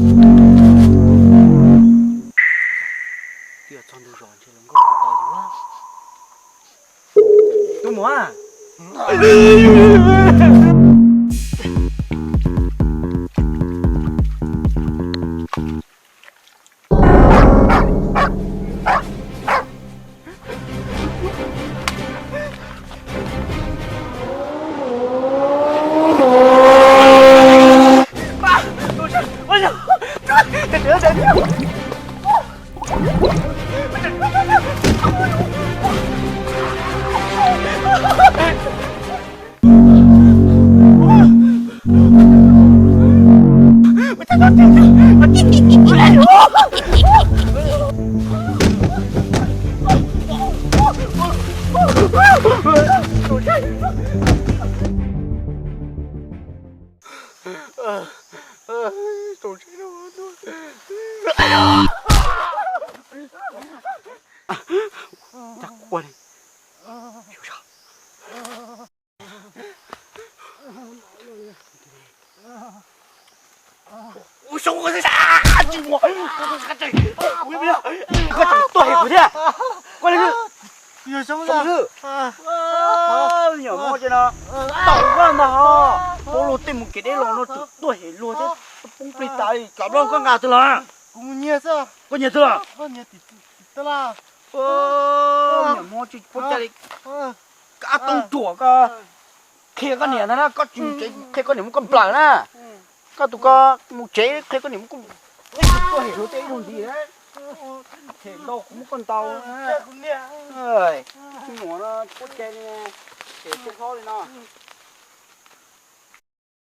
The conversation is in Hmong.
Twb yuav txog ntug zos ntshe los nkauj tsis tau yus. Tus muam. Koj tseem tuaj hem kuv thiab. Koj li, Xyoob Hwj, nyuam mob tsev no tau vaj ntag ho. Paub luag tej mus kev deb los no tseem tuaj hem luag thiab, poob plig tas li. Tsov nplooj, koj nqa twg los? Koj nyiag twg los? Nyuam mob tsis paub cai li. Koj ab tooj ruam, koj qhia koj niam ntag na, koj tsis mus tsev qhia koj niam muab koj nplawm na. Koj tus ko mus tsev qhia koj niam muab koj, tuaj hem luag tej ib zaug ntxiv, hem ntau kuv muab koj ntaus. Nyuam no tsis paub cai li, hem tej hlob li no.